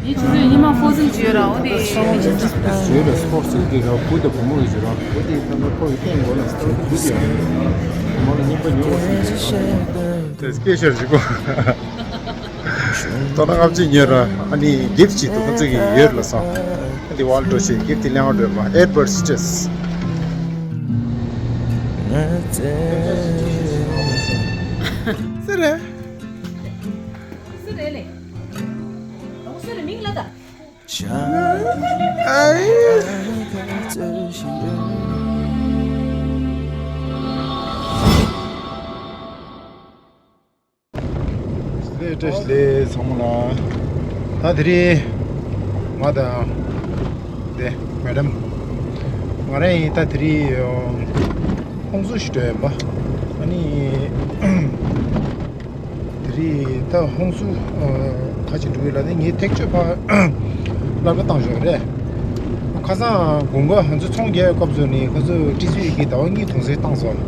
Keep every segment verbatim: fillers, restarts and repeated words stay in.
ཡིད་ཆེས་སུ་ཉི་མ་ཧྥོ་ཟིན་བརྗོད་ར་འོ་དེ། བརྗོད་ར་སྤོར་སི་དེ་ར་བུ་དང་བུ་མོ་ཡིས་བརྗོད་ར་བུ་དེ་ད་ནི་ཁོ་ཡི་སྟེང་ལོ་ལ་སྟོན་དུ་བུ་དེ་ཡང་མ་ལ་ཉིན་པ་ཉོ་བ་སི་དེ་སྐད་ཆ་ཞིག་གོ། ཏོ་ན་ལྔ་བཅུ་ཉེ་ར་ཨ་ནི་གིབ་ཅིག་ཏུ་ཁོ་ཚོ་གི་ཡོད་ལ་སོང་། ཨ་འདི་བལ་འགྲོ་ཆེ་གིབ་དེ་ལེང་བ་འགྲོ་མ་ཨེར་བར་སི་ཅེས། སི་རེ། སུ་རེད་ལེ། ཨོ་སུ་རེད་མིང་ལ་ད། ལས་བཀྲ་ཤིས་ལས་ཚང་མ་ལ། ད་དེ་རིང་ང་དང་དེ་མེ་ཌམ་ང་རང་ཡིན་ད་དེ་རིང་ཁོང་ཚོ་ཞིག་འགྲོ་ཡིན་པ། ཨ་ནི། དེ་རིང་ད་ཧོང་སུ་ཁ་ཆེ་འགྲོ་གི་ལ་ནི་ངས་ཐེག་ཆོས་ཕ་སློབ་གྲྭ་བཏང་ཞོག་རེད། ཁ་སང་དགོང་དག་ང་ཚོ་ཚོང་རྒྱག་སྐབས་སུ་ནི་ཁོ་ཚོས་ཀྲི་ཚུའི་གི་ཟླ་བ་གཉིས་གུང་སེང་བཏང་སོང་།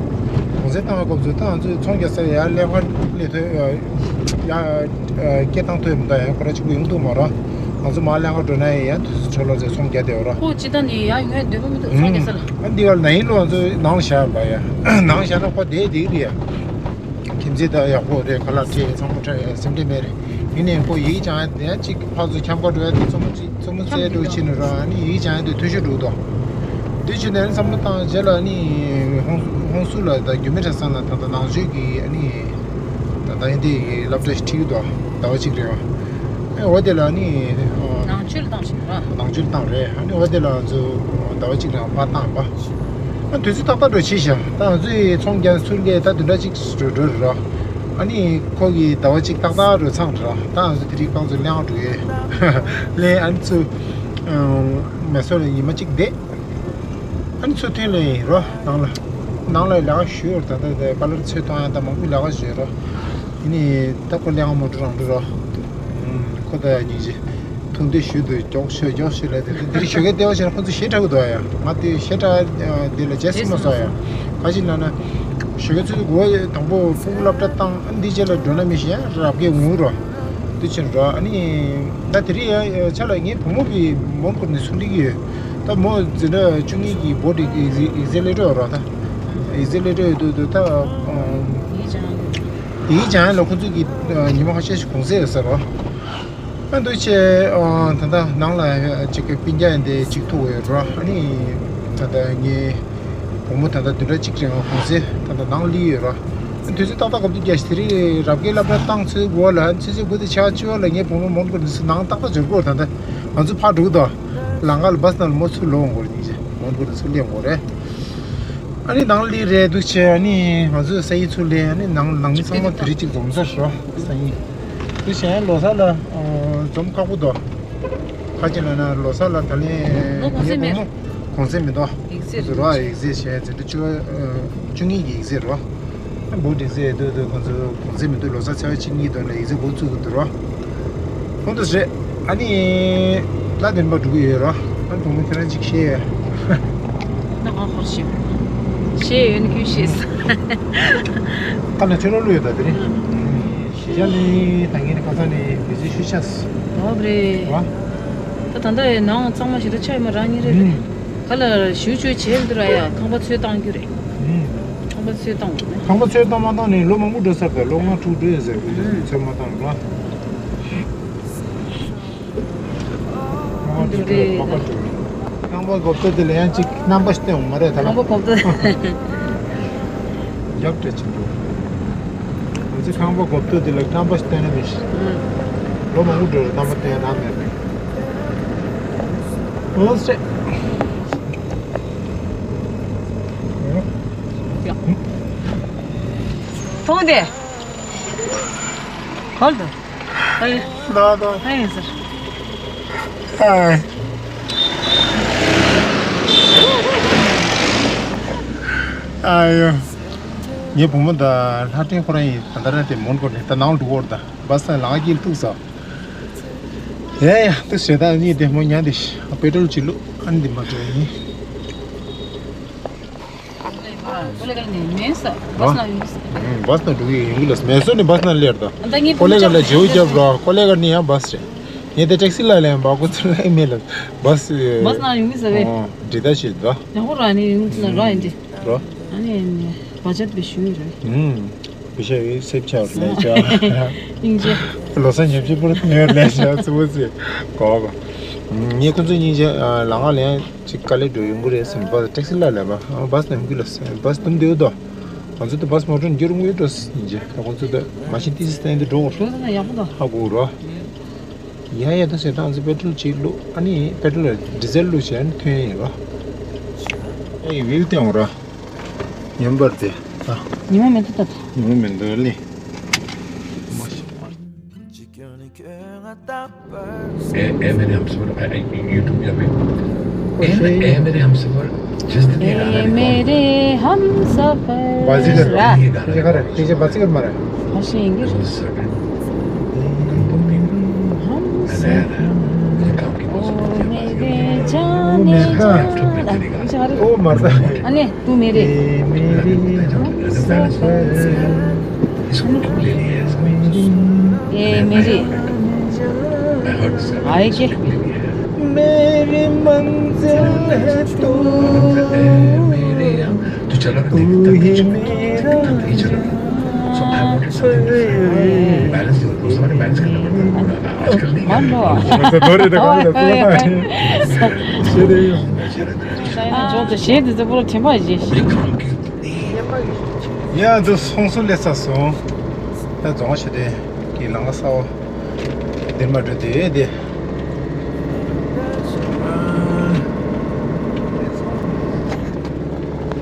གུང་སེང་བཏང་བའི་སྐབས་སུ་ད་ང་ཚོས་ཚོང་རྒྱག་ས་ཡར་ལེན་ཁ་ལས་ཐོས་ཡ་སྐད་བཏང་ཐོས་མི་འདུག་ཡང་ཁོ་ར་གཅིག་པུ་ཡོང་ཐུབ་མ་རེད། ང་ཚོ་མར་ལེན་ཁ་འགྲོ་ན་ཡང་ཡང་དུས་ཚོད་འཕྲོ་བརླག་ཚེ་ཚོང་རྒྱག་བསྡད་ཡོད་རེད། ཁོ་ཅི་ད་ནི་ཡར་ཡོང་ཡ་འདོད་པ་མི་འདུག་ཚོང་རྒྱག་ས་ལ། ཨ་འདི་ག་ལ་ན་ཡིན་ལོ་ང་ཚོ་ནང་བཞག་པ་ཡ་ནང་བཞག་ན་ཁོ་བསྡད་བསྡད་ཀྱི་རེད་ཡ། ཁྱིམ་མཚེས་དང་ཡག་པོ་རེད། ཁ་ལག་འཕྲད་ཚང་མ་འཕྲད་སེམས་ཁྲལ་མེད་རེད། ཡིན་ནའི་ཁོ་ཡིག་སྦྱང་ཡ་དེ་ཡང་གཅིག་ཕར་ཚུར་འཁྱམ་ག་འགྲོ་ཡ་དེ་རྩེད་མོ་རྩེ་རྩེད་མོ་རྩེ་འགྲོ་ཕྱིན་ནས་ར་ཨ་ནི་ཡིག་སྦྱང་ཡ་དེ་འཐུས་ཤོར་འགྲོ་འདུག་འདི་ཕྱིན་ནས་ཨ་ནི་བསམ་བློ་བཏང་རྗེས་ལ་ཨ་ནི་ཧོང་ཧོང་སུ་ལ་ད་རྒྱུད་སྨད་གྲྭ་ཚང་ལ་ད་ལྟ་ནང་ཆོས་ཀྱི་ཨ་ནི་ད་ལྟ་ཡིན་དེ་ཡི་སློབ་གྲྭ་ཞིག་ཁྲིད་ཡོད་དོ། ཟླ་བ་གཅིག་རེད་བ། ཨེ་འོ་དེ་ལ་ཨ་ནི་ནང་ཆོས་ལ་བཏང་ཞིག་ར། ནང་ཆོས་བཏང་རེད། ཨ་ནི་འོ་དེ་ལ་ང་ཚོ་ཟླ་བ་གཅིག་རང་ཕར་བཏང་པ། ཨ་དུས་ཚོད་ཏག་ཏག་འགྲོ་ཕྱིན་ཤག་ད་ང་ཚོའི་ཚོང་རྒྱག་ཚུར་སླེབས་ད་བདུན་ཕྲག་གཅིག་འགྲོ་འགྲོ་རེད་ར། ཨ་ནི་ཁོ་གིས་ཟླ་བ་གཅིག་ཏག་ཏག་འགྲོ་ཚར་ར། ད་ང་ཚོ་དེ་རིང་རྐང་ཚོ་གླེང་འགྲོ་ཡས་གླེང་ཨ་ནི་ཚུར་མེ་སོར་ལ་ཉི་མ་གཅིག་བསྡད། ཨ་ནི་ཚུར་ཐོན་ལེ་ཡིན་རོ་ནང་ལ། ནང་ལ་ལས་ཀ་ཞུ་ཡོད་ད་ལྟ་དེ་ཀ་ལར་ཚོས་གཏོང་ཡ་ད་མང་པོ་ལས་ཀ་ཞུ་ཡོད་རོ། ཨ་ནི་ད་ཁོ་གླེང་མོ་འགྲོ་རང་འགྲོ་རོ། ཁོ་ད་ཡ་སྙིང་རྗེ། ཐུགས་འདོད་ཞུ་འདོད་མགྱོགས་ཤོས་མགྱོགས་ཤོས་ལས་དེ་འདིར་ཞོགས་ཀས་ལྟེ་བ་བྱས་ན་ཁོ་ཚོ་ཞེ་དྲག་གི་འདུག་ཡ། ང་དེ་ཞེ་དྲག་འདི་ལ་རྗེས་སུ་མ་སོང་ཡ། ག་ཅི་ལབ་ན། ཞོགས་ཀས་ཚོད་དགོས་དང་པོ་ཕྲུ་གུ་སློབ་གྲྭ་བཏང་ཨ་འདི་རྗེས་ལ་འགྲོ་ན་མི་ཤེས་ཡ་རབ་ཀའི་ངུ་རོ། དེ་ཕྱིན་རོ་ཨ་ནི། ད་དེ་རིང་ཡ་ཆ་ལ་ངའི་བུ་མོ་གི་མོན་གྷོ་ནས་ཚུར་སླེབས་ཀྱི་ཡོད། ད་མོ་འཛིན་གྲྭ་བཅུ་གཉིས་ཀྱི་བོད་ཀྱི་ཡིག་ཚད་སླེབས་འགྲོ་རོ་ད། ཡིག་ཚད་སླེབས་འགྲོ་ཡོད་དུས་དུས་ད། ཡིག་སྦྱང་ཡོད། ཡིག་སྦྱང་ཡ་ལ་ཁོ་ཚོ་གི་ཉི་མ་ཁ་ཤས་ཤིག་གུང་སེང་ཡོད་ས་རོ། ཨ་འདུག་ཆེ། ད་ལྟ་ནང་ལ་ཅིག་གི་སྤུན་ཀྱག་ཡིན་དེ་ཅིག་ཐུག་ཡོད་རོ། ཨ་ནི་ད་ལྟ་ངའི་བུ་མོ་ད་ལྟ་བདུན་ཕྲག་གཅིག་རིང་གུང་སེང་ད་ལྟ་ནང་སླེབས་ཡོད་རོ། དུས་ཚོད་ཏག་ཏག་གབ་དུས་རྒྱ་ཞིག་དེ་རིང་རབ་རྒྱས་སློབ་གྲྭ་བཏང་ཚོད་དགོས་ལ་ཚོད་ཚོད་དགོས་དེ་ཆ་ཆེ་བ་ལ་ངའི་བུ་མོ་མོན་གྷོ་ནས་ནང་ཏག་ཏག་འབྱོར་གོ། ད་ལྟ་ང་ཚོ་ཕར་འགྲོ་གི་འདུག་ལམ་ཁ་ལ་བཱས་ནང་ལ་མོ་ཚུར་ལོག་འོང་གོ་རེད། སྙིང་རྗེ་མོན་གྷོ་ནས་ཚུར་སླེབས་འོང་གོ་རེད། ཨ་ནི་ནང་སླེབས་རེད་འདུག་ཆེ། ཨ་ནི་ང་ཚོས་སང་ཉིན་ཚུར་སླེབས། ཨ་ནི་ནང་ནང་མི་ཚང་མ་དེ་རིང་གཅིག་འཛོམས་ས་ཤོག་སང་ཉིན་དུ་གཞན་ལོ་གསར་ལ་འཛོམས་ཁག་པོ་འདུག་ཁ་ཅིག་ལ་ན་ལོ་གསར་ལ་ད་ལན་ལོ་གུང་སེང་མེད། ངའི་བུ་མོ་གུང་སེང་མི་འདུག་ཡིག་ཚད་རོ། ཡིག་ཚད་བྱས་འཛིན་གྲྭ་བཅུ་བཅུ་གཉིས་ཀྱི་ཡིག་ཚད་རོ། བུ་འདི་ཚད་ཡོད་དུས་ཁོང་ཚོ་གུང་སེང་མི་འདུག་ལོ་གསར་ཚེས་པ་གཅིག་གཉིས་དོན་ལ་ཡིག་ཚད་འགོ་བཙུགས་ཀྱི་འདུག་རོ། ཁོང་ཚོ་རེད། ཨ་ནི། ལ་བདེན་པ་འགྲོ་གི་ཡོད་རོ། ཨ་ནི་བུ་མོ་ཁྱེད་རང་གཅིག་ཤེས་ཡོད། ད་ང་ཧོར་ཤེས། ཤེས་ཡོད་ནི་ཁྱོད་ཤེས། ཁ་ན་ཆུ་ལོག་ལུས་ཡོད་ད་དེ་རིང་། གཞིས་ཆགས་ནི་ད་ངས་ནི་ཁ་སང་ནས་བེད་སྤྱོད་ཞུས་ཆགས། འོ་རེད། བ། ད་ད་ལྟ་ནང་གཙང་མ་ཞིག་ད་ཆ་ཡི་མ་རང་ཉིད་རེད། ཨུམ། ག་ལ་ཞུ་ཞུ་བྱེད་འདི་ར་ཡ་ཁང་པ་ཚོས་བཏང་རྒྱུ་རེད། ཨུམ། ཁང་པ་ཚོས་བཏང་དགོས་ནས། ཁང་པ་ཚོས་བཏང་མ་བཏང་ནས་ལོ་མང་པོ་འགྲོ་ས་རེད། ལོ་ལྔ་དྲུག་འགྲོ་ཡོད་ཟེར་གི་འདུག་ཚོས་མ་བཏང་ར། འདི་རེད། ཁང་པ་གོབ་ཏོ་དེ་ལ་ཡང་ཅིག་རྣམ་པ་སྟོན་མ་རེད་ད་ལ། ཁང་པ་གོབ་ཏོ། རྒྱབ་སྤྲད་ཅིག་འདུག་ང་ཚོའི་ཁང་པ་གོབ་ཏོ་དེ་ལ་རྣམ་པ་སྟོན་ན་མི་ཤེས། ལོ་མང་པོ་འགྲོ་རེད་རྣམ་པ་སྟོན་ན་མེད་པས། ཨོ་སྲེ། མཐོང་དེ། གོལ་དུ། ཨེ། ད་ད། ཨེ་ཟེར། ཨེ། ཨ་ཡོ། ངའི་བུ་མོ་ད་ལྷ་སྒྲོན་ཁོ་རང་ཡིན། ད་ད་ར་དེ་མོན་གྷོ་ནས་ད་ནང་འགྲོ་གོ་ར། ད་བཱས་ལ་ལངས་ཀྱི་ཐུག་ས། ཡ་ཡ་ཐུག་ཞེ་ད་གཉིས་དེ་མོ་ཉལ་དེ་ཤི་པེ་ཏྲོལ་ཅིག་བླུགས། ཨ་ནི་འདི་མ་འགྲོ་ཡིན། ཀོ་ལེ་གར་ནས་མེད་ས། བ་སི་ནང་ཡོང་གི་ས། ཨུམ། བ་སི་ནང་འགྲོ་གི་ཡོང་གི་ལ། མེ་སོར་ནས་བ་སི་ནང་སླེབས་ད། ཨ་ད་ངས་ཀོ་ལེ་གར་ལ་བརྗེ་པོ་རྒྱབ་རོགས། ཀོ་ལེ་གར་ནས་ཡང་བ་སི་རེད། ངས་དེ་ཊེག་སི་ལ་ལེན་པ། ཁོ་ཚོ་ལ་ཨེ་མེད་ལ། བ་སི། བ་སི་ནང་ཡོང་གི་ས་བས། ཨོ། འདྲི་ད་བྱེད་ད། ཡག་པོ་ར་ནས་ཡོང་གི་ན་ར་ཡིན་ཏེ། རོ། ཨ་ནི་བ་ཅད་པའི་ཞུ་རེད། ཨུམ། བི་ཤ་ཡི་སེབ་ཆ་ལས་ཆ། སྙིང་རྗེ། ལོ་སར་ཉམས་ཆེ་པོར་ཉོས་ལས་ཆ་ཚུ་བོ་ཚེ་གོ་གོ། ངས་ཁོ་ཚོ་སྙིང་རྗེ། ལ་ང་ལན་ཅིག་དཀའ་ལས་འགྲོ་ཡོང་གི་རེད་ཟེར་ནས་བ་ཊེག་སི་ལ་ལས་པ། བ་སི་ནས་མི་གི་ལ་ཟེར། བ་སི་དུམ་བདེ་བོ་དོ། ང་ཚོ་དུ་བ་སི་མོ་ཊར་འགྱུར་ངོས་འགྲོ་སྙིང་རྗེ། ད་ཁོ་ཚོ་དུ་མ་ཤིན་ཏི་སི་སྟེང་དུ་འགྲོ་གོ། འགྲོ་ན་ཡག་པོ་དོ། ཧ་གོ་རོ། ཡ་ཡ་ད་ཟེར་ད་ང་ཚོ་པེ་ཊྲོལ་ཅིག་བླུགས། ཨ་ནི་པེ་ཊྲོལ་ཌི་ཟེལ་བླུགས་བྱས་ནས་ཐོན་ཡིན་རོ། ཨེ་ཝིའུ་སྟེང་འོ་རོ། ཉམས་པར་དེ། ཨ། ཉི་མ་མེད་དུ་ད། ཉི་མ་མེད་དུ་ལི། ए, ए मेरे हमसफर, ए, ए, YouTube पे। ए, ए मेरे हमसफर, जिस दिन ये गाना ए रिकॉर्ड मेरे हमसफर। बाजीगर। ये गाना रिकॉर्ड। पीछे बाजीगर मारा है। हंसेंगे। It was certain। हमसफर। ये काम की बहुत जरूरत है, बाजीगर। मेरे जाने जा। ओ मरता है। अने तू मेरे। ये मेरी हमसफर। इसको क्यों ले लिया है इसको? ये मेरी। मैं हर किसी का आए के? इसको क्यों ले लिया है? मेरी मंजिल है तू। ए मेरे हम, तू चला ना, तू देख, तब ही चला, मेरा तब ही चला। So I wanted something different। Balance जो, उस जमाने बैलेंस करना पड़ता था। आजकल नहीं। मान लो। ऐसा दो रे, देखो, ओए, देखो, ओए, देखो। ओए। ये देखो। चाइना जो तो शेर तो पूरा ठेमा जी। ये काम की ཡ་འདི་སོང་སོང་སླེབས་ཚར་སོང་། ད་རྫོང་ཆེ་དེ་གི་ལམ་ཁ་གསར་པ་འདིར་མར་འགྲོ་དེ་དེ།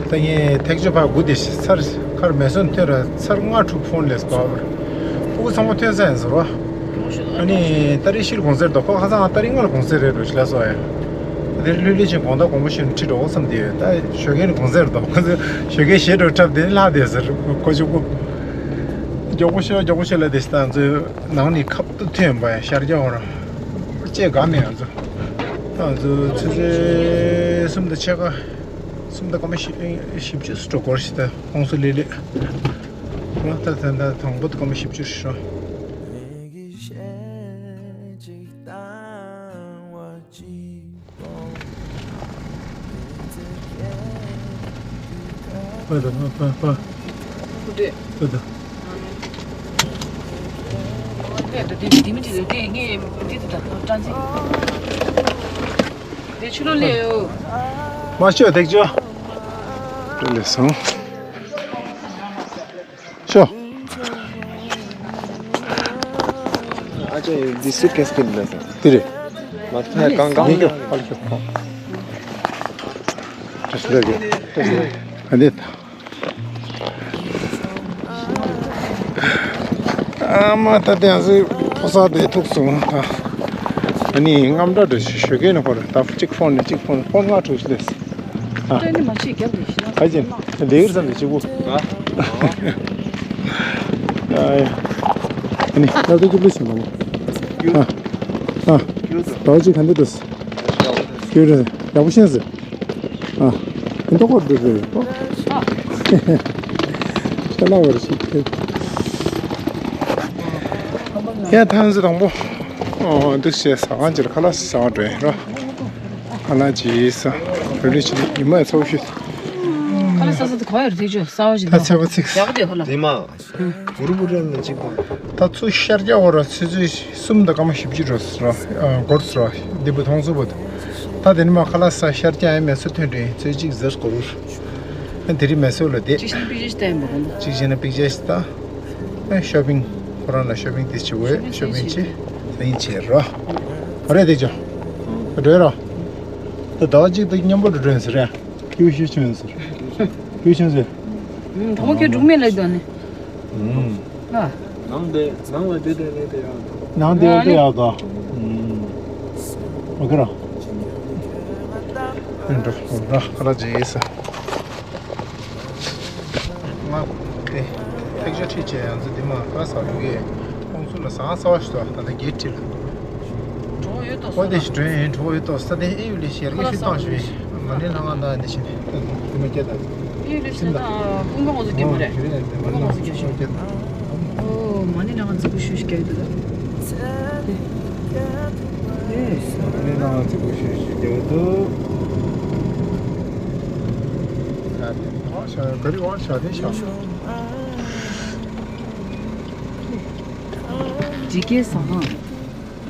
ད་ངས་ཐེག་ཆོས་ཕར་སྒུག་དེ་ཚར་ཁར་མེ་སོན་ཐོན་ར་ཚར་ལྔ་དྲུག་ཕོན་སླེབས་པ་བར། ཕྲུ་གུ་ཚང་མ་ཐོན་ས་ཡིན་ཟེར་བ། ཨ་ནི་ཏ་རིག་བཞིར་གུང་སེང་འདུག་ཁོ་ཁ་སང་ཏ་རིག་ལྔ་ལ་གུང་སེང་རེད་འགྲོ་ཤི་ལ་སོ་ཡ། དེར་ལྷོད་ལྷོད་ཅིག་དགོང་དག་དགོང་མོ་ཞིག་ཁྲིད་འགྲོ་བསམ་དེ་ཡོད། ད་ཞོགས་ཀས་ནས་གུང་སེང་རེད་འདུག་ཁོ་ཚོས་ཞོགས་ཀས་གཞས་འགྲོ་འཁྲབ་དེ་ལྷག་བསྡད་ཟེར་ཁོ་ཆུ་བོ། མགྱོགས་པོ་ཤོག་མགྱོགས་པོ་ཤོག་ལ་དེ་ད་ང་ཚོའི་ནང་ནས་ཁ་ཐུག་ཐོན་པ་ཡ་ཤར་རྒྱག་འོང་ར། ཅེས་དགའ་མེད་ང་ཚོ། ད་ང་ཚོ་ཆུ་ཚོད་གསུམ་དང་ཕྱེད་ཀ་གསུམ་དང་སྐར་མ་བཞི་བཞི་བཅུ་སུ་འགྲོ་སྐོར་ཞིག་ད་ཧོང་སུ་ལི་ལི། ད་ད་ད་དང་པོ་དང་སྐར་མ་བཞི་བཅུ་ཞིག་རོ། ཨ་ད་ཨ་ཨ་ཨ། ཨུ་ཏེ། ཨ་ད། ཨེ་ད་དེ་དེ་མི་དེ་དེ་ངས་དེ་དེ་ད་ཏྲང་ཙི། དེ་ཆུ་ལོ་ལེ་ཡོ། མ་ཤོད་དེག་ཅོ། ལེ་སོང་། ཤོ། ཨ་ཅེ་འདི་སུ་ཁེས་ཀིན་ལ་ས། དེ་རེད། མ་ཐ་གང་གང་ཡིན་གྱི་ཧ་ལ་ཤོ། ཏྲེས་ལེ་གི། ཨ་ནི་ད། ཨ་མ་ད་དེ་ཡང་སི་ཕོ་ས་དེ་ཐུག་སོང་ད། ཨ་ནི་རྔམ་དྲག་འདྲ་ཞིག་ཞོགས་ཀས་ནས་ཧོར་ད་གཅིག་ཕོན་ནས་གཅིག་ཕོན་ཕོན་ལྔ་དྲུག་ཞིག་ལས། ཨ། སྟོན་ནི་མ་ཕྱེད་རྒྱབ་རེ་ཤི་ན། ཨ་ཅེ། ལེགས་ཙམ་ལས་གཅིག་པུ། ཨ། ཨ་ཡ། ཨ་ནི་ལ་དུ་ཅི་པི་ལིས་མ་ནི། ཨ། ཨ། ད་ཅི་ག་འདི་འདུག་ཡོད་རེད། ཡག་པོ་ཤེས་ཟེར། ཨ། འདི་ཁོ་འདི་རེད། ཨ། ཤ་ལ་བར་ཞིག་ཁྱེར། ཡ་ཐང་ཟི་དང་པོ། ཨོ་འདུག་བྱས་ཟ་ཁང་ཅིག་ལ་ཁ་ལག་ཟ་བ་འགྲོ་ཡིན་རོ། ཁ་ལག་ཅིག་ཟ། རེ་རེ་བྱས་ནས་ཉི་མ་ཚོགས་ཤིག་ཁ་ལག་ཟ་ས་དེ་ག་བ་ཡོད་རེད་ཅོ་ས་བ་ཞིག་ད་ཚེ་བ་ཚིག་ཡག་པོ་དེ་ཁ་ལག་དེ་མ། གུ་རུ་བུ་ར་ལ་ཅིག་དང་། ད་ཚུ་ཤར་རྒྱག་བ་ར་ཚེ་ཚུ་གསུམ་དང་སྐར་མ་བཞི་བཅུ་འགྲོ་ཟེར་ར། སྒོར་ཟེར་ར། འདི་བུ་མཐོང་ཚུ་བུ་དང་། ད་དེ་ནི་མ་ཁ་ལག་ཟ་ཤར་རྒྱག་ཡ་མེ་སོ་ཐོན་འདྲེན་ཚེ་གཅིག་ཟེར་སྒོར། ཨ་དེ་རིང་མེ་སོ་ལ་བསྡད། གཅིག་བྱས་ན་པིག་ཅར་ཞིག་བལྟ་ཡིན་པ་གོ་ན། གཅིག་བྱས་ན་པིག་ཅར་ཞིག་བལྟ། ཨ་ཤོ་པིང་། ཁོ་རང་ལ་ཤོ་པིང་དེ་བྱེད་འོས་ཤོ་པིང་བྱེད། ད་ཡིན་བྱེད་རོ། ཨ་རེད་དེ་ཅོ། འགྲོ་རོ། ད་ཟླ་བ་གཅིག་ད་མཉམ་པོ་འགྲོ་འགྲོ་ཡིན་ཟེར་རེད། ཀྱུ་ཤུ་ཆུན་ཟེར། ཀྱུ་ཤུན་ཟེར། ཨུམ། དང་པོ་ཁྱོད་འབྲུག་མེད་ལ་ཡོད་ནི། ཨུམ། ཨ། ནང་དེ་ནང་ལ་དེ་དེ་ལས་དེ་ཡག་དང་། ནང་དེ་ཡག་དེ་ཡག་དང་། ཨུམ། ཨོ་ཁེ་ར། ཨེ་འགྲོ་འགྲོ་ཁ་ལག་ཅིག་ཡིན་ས། ང་དེ་ཐེག་ཆ་ཁྲིད་བྱས་ཡང་ཚོ་འདི་མ་ཁ་ལག་ཟ་འགྲོ་གི། ཁོང་ཚོ་ལ་ཟ་ཁང་གསར་པ་ཞིག་འདུག་ད་ལྟ་གེ་ཊི་ཁྲིད་ལ། གྲོགས་ཡོད་དོ་ཁོ་དེ་ཞིག་འགྲོ་ཡིན་གྲོགས་ཡོད་དོ་ས་དེ་ཨེ་ཡོད་ལས་ཤེར་གི་ཤི་བཏང་ཞུ་ཡིན། མ་ནི་ལྷ་ང་ད་འདི་ཞིག་ནི་དེ་མ་སྐྱེ་ད། ཡོད་ལུས་ཤིག་ན་ད་ཀུན་དགའ་ང་ཚོ་རྒྱབ་མ་རེད། ཀུན་དགའ་ང་ཚོ་རྒྱབ་ཤོག་ཨོ་མ་ཎི་ལག་ཁང་རྫིག་པོ་ཞུ་ཞིག་རྒྱག་གི་འདུག་ད། མ་ཎི་ལག་ཁང་རྫིག་པོ་ཞུ་ཞིག་རྒྱག་གི་འདུག་ག་རེ་བར་བྱ་དེ་བྱ། འཇིགས་སྐྱེས་ཟ་ཁང་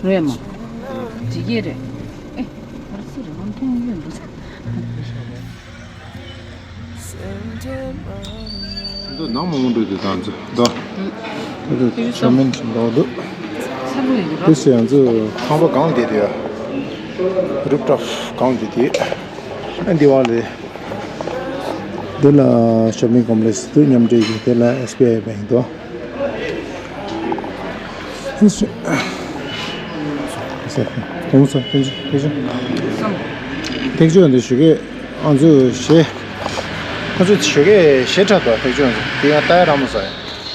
རེད་མ། འཇིགས་སྐྱེས་རེད། ཨེ། ཨ་སུ་རེད་ང་མཐོང་ཡོད་འདུག་འདི་ནང་མང་པོ་འགྲོ་དུས་དང་ཚོ་ད། ད་ཆ་མིན་འགྲོ་འདུག་ས་ལུ་ཡིན་འགྲོ། དེ་སེ་ཡང་ཚོ་ཁང་པ་གང་བསྡད་དེ་ཡ། རུབ་ཊོབ་གང་བསྡད་དེ། ཨ་འདི་བ་ལས། འདི་ལ་ཤོ་པིང་ཀོམ་པི་ལེགས་འདུག་མཉམ་འབྲེལ་གྱི་དེ་ལ་ཨེས་བི་ཨའི་བྷེང་འདུག་ཐེག་མཆོག་འདི་ཞུ་གི་ཨ་ཚོ་ཞེ་ཁོ་ཚོ་ཞུ་གི་ཞེ་དྲག་འདུག་ཐེག་མཆོག་འདི་ཡང་ལྟ་ཡ་རག་མ་སོང་ཡ།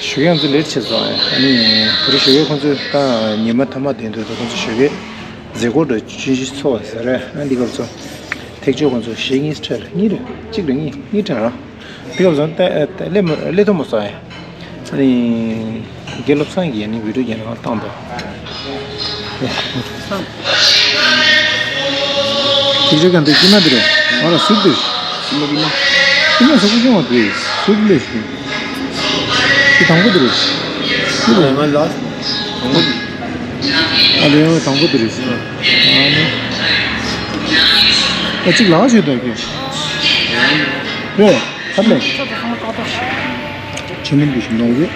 ཞུ་གི་ཨ་ཚོ་ལེ་ཊི་བྱས་སོང་ཡ། ཨ་ནི་དེ་རིང་ཞུ་གི་ཁོ་ཚོ་ད་ཉི་མ་ཐ་མ་དེ་འདུག་ད་ཁོ་ཚོ་ཞུ་གི་མཛད་སྒོ་འདྲ་ཆུང་ཆུང་ཚོགས་ཟེར་རེད། ཨ་འདི་སྐབས་སུ་ཐེག་མཆོག་ཁོ་ཚོ་ཞེ་གཉིས་ཁྲི་གཉིས་རེད་གཅིག་རེད་གཉིས་གཉིས་ཁྲི་རང་། དེ་སྐབས་སུ་ལྟ་ལྟ་ལས་མ་ལས་ཐོ་མ་སོང་ཡ། ཨ་ནི་དགེ་སློབ་སངས་ཀྱིས་ནི་བི་ཌིའོ་རྒྱག་ནང་བཏང་འདུག་ཅིག་ཅིག་ག་འདི་ཀི་མ་འདི་རེད། ང་ལ་ཟུག་འདི། ཀི་མ་ཀི་མ། ཀི་མ་ཟུག་པོ་ཅུང་བ་འདི་ཟུག་ལས་ཞུ། ཀི་དང་པོ་འདི་རེད། ཀི་ལ་ང་ལ་དང་པོ་འདི། ཨ་ལས་ཡང་དང་པོ་འདི་རེད་ཟེར། ཨ་ནི། ཨ་གཅིག་ལག་ཞུ་དང་ཀི། རེད། ཧ་ལས། ཆེན་མོ་འདི་ཞིག་ནོར་གི།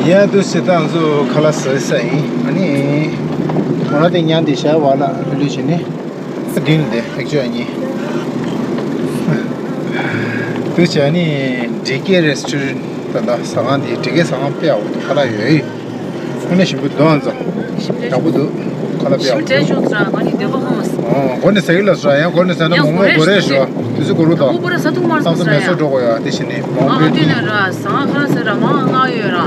ཡ་དུ་སི་ཏང་སུ་ཁ་ལ་ཟ་ས་ཡིན། ཨ་ནི། ང་རང་དེ་ཉང་དེ་ཤ་བ་ལ་ལུ་ལུ་བྱས་ནས། དེ་ནི་དེ་ཐེག་ཆོས་གཉིས། དུ་བྱས་ནི་འབྲི་ཀེ་རེ་སི་ཊོ་རན་ད་ལྟ་ཟ་ཁང་དེ་འབྲི་ཀེ་ཟ་ཁང་དཔེ་ཡག་པོ་འདུག་ཁ་ལག་ཡོད། ཁོ་ནས་ཞིམ་པོ་འདུག་ཨང་ཙང་། ཞིམ་ཡག་པོ་འདུག་ཁ་ལག་དཔེ་ཡག་པོ་འདུག་ཞིམ་དྲན་བྱུང་ཙང་ང་གཉིས་འདོད་པ་ཁེངས་མ་སོང་། ཨོ་སྒོ་ནས་ཟ་གི་ལ་ཟ་ཡང་སྒོ་ནས་ཟ་ན་ཡང་མོག་མོག་སྒོ་སྒོ་རེ་རེ་ཞོ་ཞོ། དུས་ཚོད་འགོར་རུ་དང་། ཨོ་པོ་ར་ས་ཐུག་མར་སོང་ས་ཡ། མེ་སོ་འགྲོ་དགོས་ཡ་དེ་བཞིན་ནི་མང་པོ་ཨ་དེ་ནས་ར་ཟ་ཁ་ཟེར་ར་མང་ང་ཡོད་ར།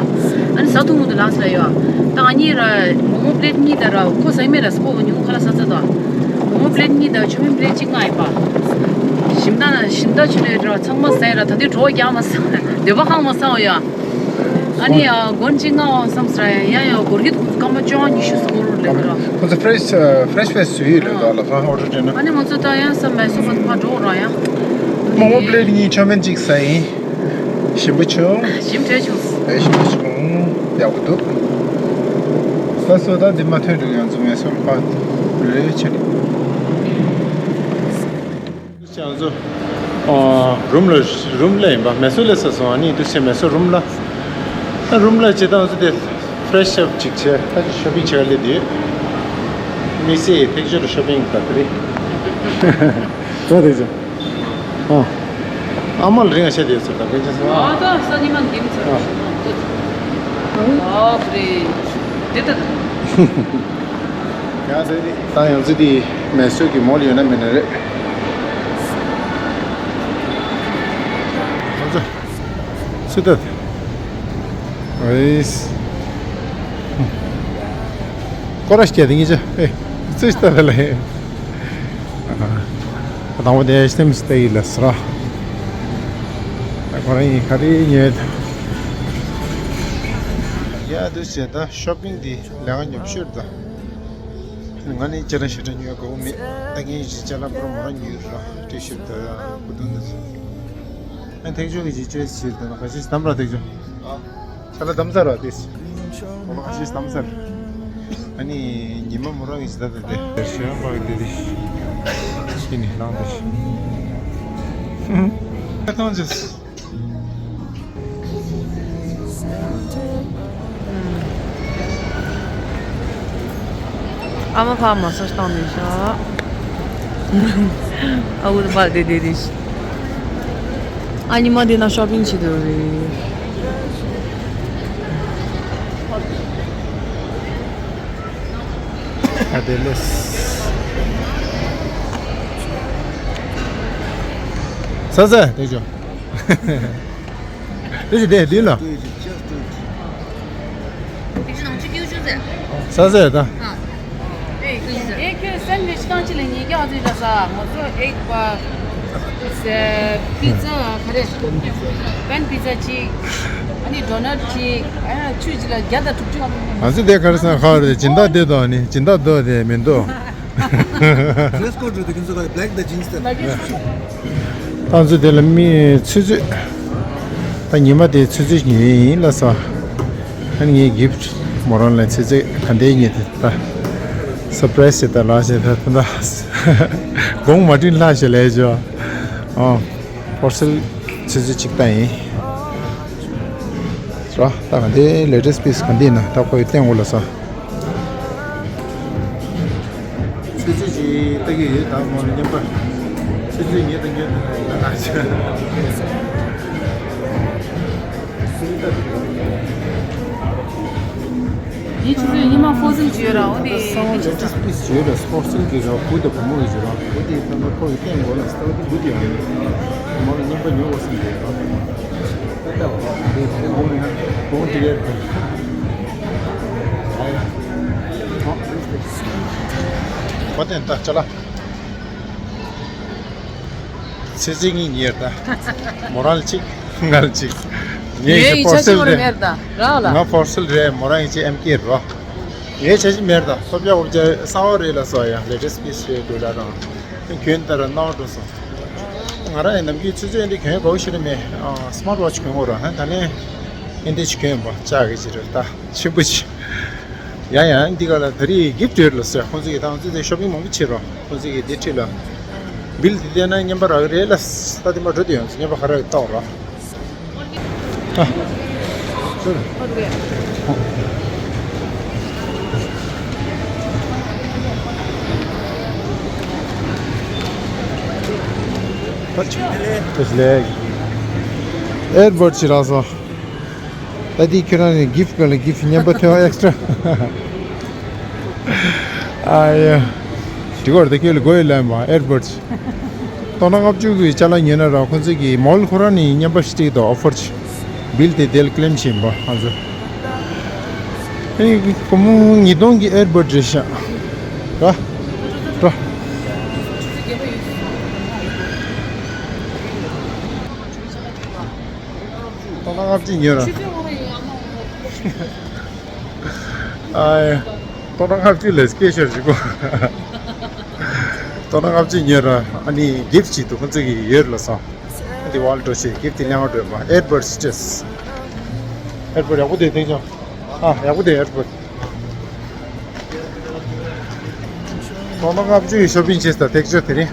ཨ་ནི་ས་ཐུག་མུ་དུ་ལགས་ས་ཡོད། ད་ང་གཉིས་ར་མོག་མོག་པི་ལེ་ཊི་གཉིས་དང་ར་ཁོ་ཟ་མེད་ར་ས་ཁོ་ཉུང་ཁ་ལ་ས་ཚ་དང་། མོག་མོག་པི་ལེ་ཊི་གཉིས་དང་ཆོ་མིན་པི་ལེ་ཊི་གཅིག་ང་ཡིན་པ། ཞིམ་ད་ན་ཞིམ་ད་ཆུ་ལས་ར་ཚང་མ་ཟ་ཡ་ར་ད་དུས་གྲོགས་རྒྱག་མ་ས་འདོད་པ་ཁེངས་མ་སོང་ཡ། ཨ་ནི་ཡ་སྒོར་གཅིག་ལྔ་བ་བསམ་ས་ཡ་ཡ་ཡ་སྒོར་གྱི་ཁོང་ཚོ་སྐར་མ་བཅོ་ལྔ་ཉི་ཤུ་སྐོར་ལས་ཀ་ར། ཁོང་ཚོ་ཕི་རེ་ཤི་ཕི་རེ་ཤི་ཕེ་སི་བཟོས་ཡོད་ལབ་འདུག་ལ་ཁང་ཨོ་ཌར་སྤྲད་ན། ཨ་ནི་ང་ཚོ་ད་ཡང་བསམ་མེད་སོ་པ་ཕར་འགྲོ་ར་ཡ། མོག་མོག་པི་ལེ་ཊི་གཉིས་ཆོ་མིན་གཅིག་ཟ་ཡིན། ཞིམ་པོ་བྱུང་། ཞིམ་དྲན་བྱུང་། ཨེ་ཞིམ་པོ་བྱུང་། ཡག་པོ་འདུག་ད་སོ་ད་འདི་མ་ཐོན་འགྲོ་ཡང་འཛུམ་ཡང་སོ་ཕར་རེ་ཆེ། ང་ཚོ་ཨ་རུམ་ལ་རུམ་ལ་ཡིན་པ་མེ་སོ་ལ་ས་སོང་ཨ་ནི་དུ་ཆེ་མེ་སོ་རུམ་ལ། ཨ་རུམ་ལ་ཇི་ལྟར་ང་ཚོ་དེ་ཕི་རེ་ཤི་ཨབ་ཅིག་བྱས་ད་ཅི་ཤོ་པིང་བྱེད་ག་སླེབས་དུས། དམིགས་བསལ་ཐེག་ཆོས་ལ་ཤོ་པིང་ད་དེ་རེད། ད་དེ་ཚོ། ཨ། ཨ་མ་ལ་རིང་ང་ཤ་དེ་ཚོ་ད་ག་ཅི་ཚོ། ཨ་ད་ས་ཉི་མ་འདིམ་ཚོ། ཨ། ཨ་པ་རེ། དེ་ད། ཡང་ཟེར་ཏེ། ད་ཡང་ཟེར་ཏེ་མེ་སོ་གི་མོལ་ཡོད་ན་མེད་ན་རེད། ཨ་ཙི། སུ་ད། ཨེས། ཀོ་ར་ཤ་དེ་ངེད་ཅག་ཨེ། ཙི་ཤ་ད་ལ་ཧེ། ཨ། དང་པོ་དེ་སེམས་སྟེ་ཡིན་ལ་སྲ། ད་ཁོ་རང་ཡིན་ག་རེ་ཉོས། ཡ་དུ་བྱས་ད་ཤོ་པིང་དེ་ལས་ཀ་ཉོབ་ཤོར་ད། ང་ནི་ཅི་རང་ཞེ་དྲག་ཉོས་དགོས་མེད། ད་ངས་ཅི་ཅ་ལག་པོ་ར་མོ་རང་ཉོས་ར་ཏི་ཤར་ཊི་ད་ཡ་གུ་དུང་ད། ཨ་ཐེག་ཆོས་ཀྱི་ཅི་ཅོས་ཞིག་ད་ན་ཁ་ཤས་དམ་ར་ཐེག་ཆོས། ཨ། ཆ་ལ་དམ་ས་ར་ཏི་ཤར་ཊི། འོ་ལ་ཁ་ཤས་དམ་ས་ར། ཨ་ནི་ཉི་མ་མོ་རང་གི་ཅི་ད་ད་དེ་དེར་ཤོད་པ་གི་དེ་དེ་ཤི་ནི་ལང་དེ་ཤི། ཁ་ཐང་ཅི། ཨ་མ་ཕ་མ་སོ་བཏང་ནས་ཤག་ཨ་ཁུ་ཕ་དེ་དེ་རེད། ཨ་ཉི་མ་དེ་ན་ཤོ་པིང་བྱེད་འདོད་རེད། ཨ་དེ་ལས། ས་ས་དེ་ཅོ། དེ་ཅི་དེ་དུས་ལ། ས་ས་ད། ཨེ་ཁྱོད་སེན་ཝིཆ་བཏང་ཅི་ལ་ཉིས་བརྒྱ་ཨ་ཙི་ད་ས་ང་ཚོ་ཨེག་པ། It's a pizza, ག་རེ། pan pizza གཅིག་ཨ་ནི་donut གཅིག་ཨ་ཆུ་གཅིག་ལ་བརྒྱ་དང་དྲུག་ཅུ། ང་ཚོ་དེ་ག་རེ་ཟེར་ན་ཁ་རེ་སྦྱིན་བདག་དེ་དང་ནི་སྦྱིན་བདག་དོ་དེ་མི་འདུག Dress code རེད་དེ་ཁྱོད་ཚོ་ག་རེ་black དང་jeans དང་། ད་ཚོ་དེ་ལ་མི་ཚོད་ཚོད། ད་ཉི་མ་དེ་ཚོད་ཚོད་ཉོས་ཡིན་ལ་ས། ཨ་ནི་ངའི་gift མོ་རང་ལ་ཚོད་ཚོད་ག་འདྲའི་ཉོས་དེ་ད། surprise ཞེ་ད་ལ་ཞེ་ད་ད་ད། དགོང་མ་དྲིན་ལྷ་ཞེ་ལས་ཅོ། ཨོ། parcel ཚོད་ཚོད་ཅིག་ད་ཡིན། ར་ད་ག་འདི་latest piece ག་འདི་ན་ད་ཁོས་བསྟན་འོ་ལ་ས། ཆུ་ཚོད་ཅིག་ལྟ་གི་ཡོད་ད་མོ་ལ་མཉམ་པ། ཆུ་ཚོད་ཉེ་དང་ཉེ་དང་ལ་ང་ཆ། ཡིན་ཆུ་ཚོད་ཉི་མ་ཧྥོ་སིལ་བརྗོད་ར་འོ་དེ། ས་བོན་ལེ་ཊེ་སི་པི་སི་བརྗོད་ར་ཧྥོ་སིལ་གྱི་ར་བུ་དང་བུ་མོ་གི་བརྗོད་ར་བུ་དེ་ད་ལྟ་ཁོ་གི་སྟེང་འོ་ལ་ས་བོན་དེ་བུ་དེ་ཡང་མོ་ལ་མཉམ་པ་ཉོ་བ་སེམས་བརྗོད་ར། བ་དན་ད་ཅ་ལག་ཚེ་ཚེ་གཉིས་ཉེར་ད། མོ་རང་ལ་གཅིག་ང་ལ་གཅིག་ངས་ངའི་ཡིག་ཆ་ཕོར་སེལ་ཅིག་རེད། མེར་ད་རག་ལ། ང་ཕོར་སེལ་རེད། མོ་རང་ཡིག་ཆ་ཨེམ་ཀེ་རོ། ངའི་ཆ་ཞིག་མེར་ད་སོབ་ཡག་འོབ་ཅ་གསང་བ་རེད་ལ་སོ་ཡ་ལེ་ཊེ་སི་པི་སི་རེད་འདུག་ལ་རང་། ཁྱོད་ད་ར་ནའོ་འགྲོ་སོང་། ང་རང་ཡང་ནམ་རྒྱུན་ཆུ་ཚོད་འདི་གྱོན་དགོས་ཤེས་རེད་མེད། སི་མ་ཊི་ཝ་ཆི་གྱོན་དགོས་ར་ཧན་ད་ལན། ཨེ་འདི་ཆི་གྱོན་པ་ལྕགས་གི་ཅི་རེད་ད་ཆེན་པོ་ཆི། ཡ་ཡ་འདི་ག་ལ་ད་རེས་གིབ་ཊི་རེད་ལ་ཟེར། ཁོང་ཚོ་གི་ད་ང་ཚོ་དེ་ཤོ་པིང་མང་པོ་བྱེད་རོགས། ཁོང་ཚོ་གི་དེ་ཁྲིད་ལ་བིལ་དེ་བལྟས་ན་རྔན་པ་རག་གི་རེད་ལ། ད་དེ་མ་འགྲོ་དེ་ཡོང་ཚེ་རྔན་པ་ག་རག་གི་ལྟ་རོགས། ཨ། ཤོར། ཨེར་བར་ཌི་ཅིག་རག་སོང་། ད་དེ་ཁྱོད་རང་ནས་གིབ་ཊི་ག་ལ་གིབ་ཊི་རྔན་པ་ཐོན་ཨེག་སི་ཊ་ར། ཨ་ཡ། འགྲིག་གོ་ར་ད་ཁྱོད་ལ་དགོས་ཡོད་ལན་པ་ཨེར་བར་ཌི་ཅིག་སྟོང་ཕྲག་ལྔ་བཅུ་གི་ཅ་ལག་ཉོས་ན་ར་ཁོང་ཚོ་གི་མོལ་ཁོ་རང་ནས་རྔན་པ་ཞིག་སྤྲད་དོ་ཨོ་ཕར་ཅིག་བིལ་དེ་དེལ་ཀི་ལེམ་བཞིན་པ་ང་ཚོ། ཨེ་སྒོར་མོ་ཉིས་སྟོང་གི་ཨེར་བར་ཌི་རེད་ཤག་ར། ར། སྟོང་ཕྲག་ལྔ་བཅུ་ཉོས་ར། ཨ་ཡ། སྟོང་ཕྲག་ལྔ་བཅུ་ལས་སྐད་ཤོར་ཞིག་གོ། སྟོང་ཕྲག་ལྔ་བཅུ་ཉོས་ར་ཨ་ནི་གིབ་ཊི་ཅིག་འདུག་ཁོང་ཚོ་གི་ཡོད་ལ་སོང་། འདི་ཝལ་འགྲོ་ཆེ་གིབ་ཊི་དེ་ལེན་བ་འགྲོ་མ་ཨེར་བར་ཌི་ཅིག་ཨེར་བར་ཌི་ཡག་པོ་འདུག་ཐེངས་ཆུང་། ཨ་ཡག་པོ་འདུག་ཨེར་བར་ཌི། སྟོང་ཕྲག་ལྔ་བཅུ་ཡི་ཤོ་པིང་བྱས་ད་ཐེག་ཆོད་དེ་རིང་།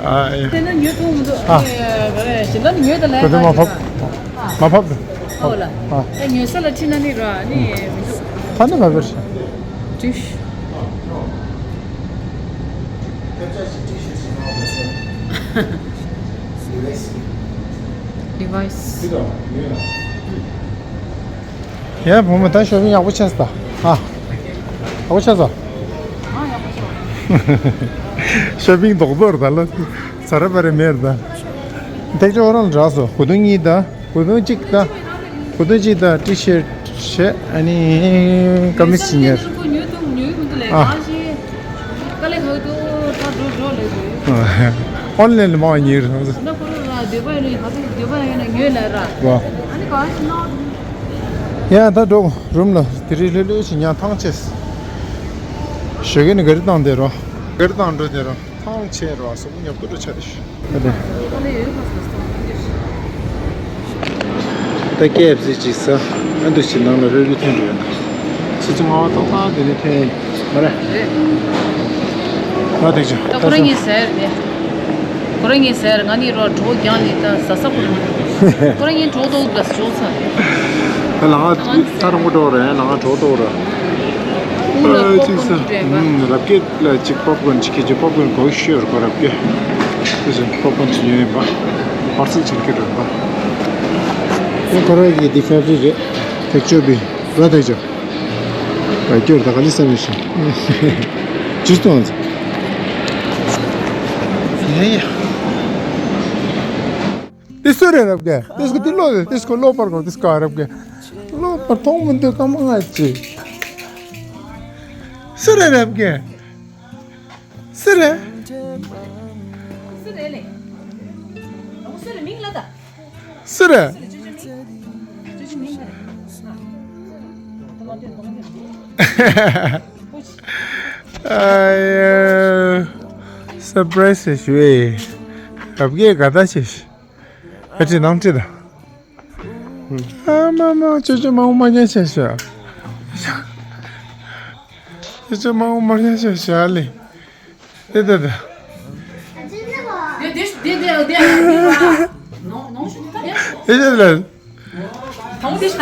ཨ་ཡ། དེ་ན་ཉོས་ཐུབ་མི་འདུག་ཨ། ཨ་ནི་ག་རེ་ཞེ་ད་ནི་ཉོས་ད་ལས་ད་དེ་མ་ཕབ། ཨ། མ་ཕབ་འདུག་ཨོ་ལ། ཨ། ད་ཉོས་ས་ལ་ཁྲིད་ན་ནི་ར་ནི་མི་འདུག་ད་ནི་མ་བེར་ཤ། ཏིཤ། ཌི་ཝའི་སི། ཡ་བུ་མོ་ད་ཤོ་པིང་ཡག་པོ་བྱས་ད། ཨ། ཡག་པོ་བྱས་སོ། ཤོ་པིང་རྡོག་རྡོག་རེད་ད་ལ། ཟ་ར་པ་རེ་མེད་ད། ཐེག་ཆོད་ཁོ་རང་ལ་རག་སོང་། གོས་ཐུང་གཉིས་ད། གོས་ཐུང་གཅིག་ད། གོས་ཐུང་གཅིག་ད་ཊི་ཤར་ཊི་བྱས་ཨ་ནི་ཀ་མིས་ཅིག་ཉོས། ཨ། ཨོན་ལན་ལ་མང་ཉེར་སོང་། ཡ་ད་འགྲོ་རུམ་ལ་དེ་རིང་ལྷོད་ལྷོད་ཅིག་ཉལ་ཐང་ཆད། ཞོགས་ཀས་ནི་ག་རི་བཏང་བསྡད་རོགས། ག་རི་བཏང་འགྲོ་བསྡད་རོགས། ཐང་ཆད་རོགས། གཟུགས་པོ་ཉོབ་ཏོ་འགྲོ་ཆ་དེ་ཤོད། ད་ཀེ་ཨེཕ་སི་ཅིག་ཟ། ཨ་འདུག་ཅིག་ནང་ལ་ལྷོད་ལྷོད་ཐོན་འགྲོ་ཡོད་ན། ཆུ་ཚོད་ལྔ་པ་ཏག་ཏག་དེ་ནས་ཐོན་ཡིན། མ་རེད། རེད། ང་ཐེག་ཆོད། ད་ཁོ་རང་གཉིས་ཟེར་ཏེ། ཁོ་རང་གཉིས་ཟེར་ང་གཉིས་རོ་གྲོགས་རྒྱང་ལི་ད་ཟ་ས་ཁོ་རང་། ཁོ་རང་གཉིས་གྲོགས་ཏོག་ལ་སོང་ས། ད་ལ་ང་ད་རང་གོ་གྲོགས་རེད། ལ་ང་གྲོགས་ཏོག་རེད། ཨ་ཅིག་ས། རབ་རྒྱས་ལ་ཅིག་པོབ་ཀོན་ཅིག་ཁྱེད་ཀྱི་པོབ་ཀོན་གོ་ཤོར་གོ་རབ་རྒྱས། ཁོ་ཚོས་པོབ་ཀོན་ཅིག་ཉོས་ཡིན་པ། པར་སེལ་ཅིག་ཁྱེར་རོགས་པ། ཁོ་རང་གི་འདི་ཕེབ་རི་རེད། ཐེག་ཆོད་པའི་ར་ཐེག་ཆོད། ཨ་སྐྱོར་ད་ག་ལི་ས་མི་ཤེས། ཇུས་གཏོང་། ཡ་ཡ། དེ་སུ་རེད་རབ་རྒྱས། དེ་སྐུ་དེ་ལོ་རེད། དེ་སྐུ་ལོ་པར་གོ་དེ་སྐུ་རབ་རྒྱས། ལོ་པར་མཐོང་མི་འདུག་སྐར་མ་ལྔ་ཅིག་སུ་རེད་རབ་རྒྱས། སུ་རེད། སུ་རེད། ཨ་ཡ། སར་པ་རའི་སི་ཞུ་ཨེ། རབ་རྒྱས་དགའ་ད་ཆེ། ཨ་ཅེ་ནང་ཅི་ད། ཨ་མ་མ་ཅོ་ཅོ་མ་འོ་མ་ཉ་ཆེ་ཤ། ཅོ་ཅོ་མ་འོ་མ་ཉ་ཆེ་ཤ་ལེ། དེ་དེ་དེ། དེ་དེ་དེ་དེ་དེ་དེ་ནོ་ནོ་ཤུ་ད་དེ། དེ་དེ་དེ། ཐོང་དེ་ཤ།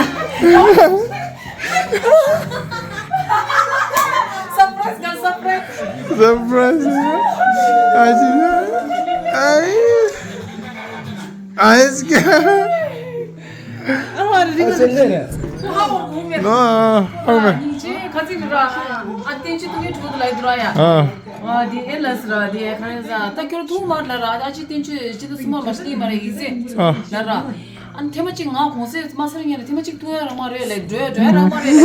སར་པ་རའི་སི་ག་སར་པ་རའི་སི། སར་པ་རའི་སི། ཨ་ཅེ་ཨ་ཡེ། ཨ་ཡེ་སི་ཀ། ཨ་ཧ་རི་ཨ་ཅེ་ལེ་རེད། ཨ་ཧ་མེ། ཨ་ཧ་མེ། ཁ་ཚིག་ར། ཨ་བསྟན་ཆོས་ཐུགས་ཡོད་ཕྲུ་གུ་ལ་ཡི་དུ་ར་ཡ། ཨ། ཨ་དེ་ཨེ་ལ་སི་ར་དེ་ཁ་རེ་ཟ་ད་ཁྱོད་ཐུག་མར་ལ་ར་ཨ་ཅེ་བསྟན་ཆོས་ཅི་ད་སུ་མ་མ་ཤི་ལི་མ་རེ་ཡི་ཟེ། ཨ། ལ་ར། ཨ་ནི་ཐེ་མ་ཅིག་ང་གོང་སེ་མ་སར་ཉན་ལ་ཐེ་མ་ཅིག་ཐུག་ཡ་ར་མ་རེ་ལ་འགྲོ་ཡ་འགྲོ་ཡ་ར་མ་རེ་ལ་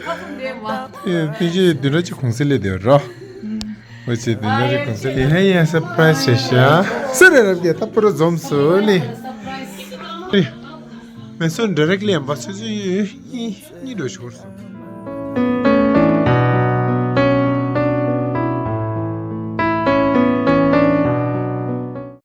ཁ་ཚིག་འདེ་མ། ཨེ་བསྟན་ཆོས་བདུན་ཕྲག་གཅིག་གོང་སེ་ལེ་དེ་ར། འོ་ཅེ་དེ་ཉ་རེ་གོང་ས་དེ་ཧེ་ཡ་སར་པ་རའི་སི་ཤ། སུ་རེད་རབ་རྒྱས་ད་པུ་རུ་འཛོམས་སོ་ལེ། ཨེ། མེ་སོར་ཌི་རེག་ལི་ཡམ་པ་སུ་སུ་ཡོད་ཡིན་གཉིས་འགྲོ་ཤོར་སོང་།